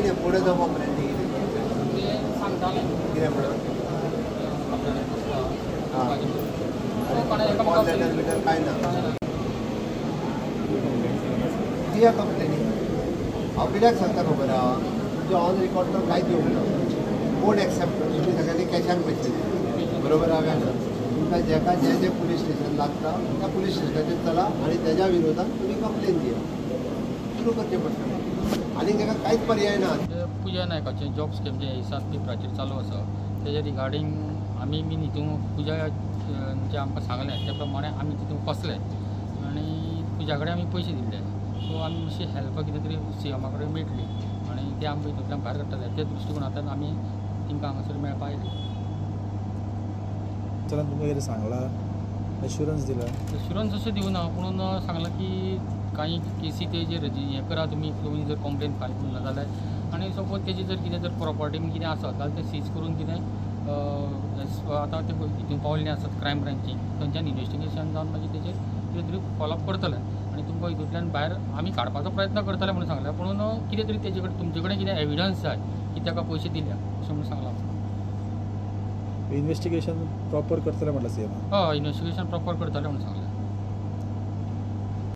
कितें modus of operandi कितें सांगतालें कितें म्हणून कॉल लेटर बिटर कांय ना. दिया कंप्लेनी. हांव कित्याक सांगता खबर आहा, तुमचें ऑन रिकॉर्ड तर कांयच दिवंक ना. कोण एक्सेप्ट तुमी सगळ्यांनी कॅशान पयशे दिले, बरोबर आहा काय ना? तुमकां जेका जे जे पुलीस स्टेशन लागता त्या पुलीस स्टेशनाचेर चला आनी तेज्या विरोधात तुमी कंप्लेन दिया, सुरू करचें पडटलें. आनी ताका कांयच पर्याय ना. पुजा नायकाचें जॉब स्कॅम जें एसात पेपराचेर चालू आसा तेज्या रिगार्डींग आमी बीन हितून पुजा जें आमकां सांगलें त्या प्रमाणे आमी तितून फसले आनी पुजा कडेन आमी पयशे दिल्ले. सो आमी मातशी हेल्प कितें तरी सीएमा कडेन मेळटली आनी ते आमकां हितूंतल्यान भायर काडटले त्या दृश्टिकोणांतल्यान आमी तांकां हांगासर मेळपा आयले. चला तुमकां कितें सांगलां, एश्युरन्स दिला? एश्युरन्स अशें दिवना, पूण सांगलां की कांय केसी तेजेर हें करा तुमी, तुमी जर कंप्लेन फायल करूंक ना जाल्यार आनी सपोज तेजी जर कितें जर प्रोपर्टी बीन कितें आसत जाल्यार तें सीज करून कितें आतां ते हितून पावल्ले आसत क्रायम ब्रांचीन, थंयच्यान इन्वेस्टिगेशन जावन मागीर तेजेर कितें तरी फॉलोअप करतले आनी तुमकां हितूंतल्यान भायर आमी काडपाचो प्रयत्न करतले म्हणून सांगलें. पूण कितें तरी तेजे कडेन तुमचे कडेन कितें एविडन्स जाय की ताका पयशे दिल्या अशें म्हणून सांगलां. इन्वेस्टिगेशन प्रॉपर करतले म्हटलें सीएमान? हय, इन्वेस्टिगेशन प्रॉपर करतले म्हणून सांगलें.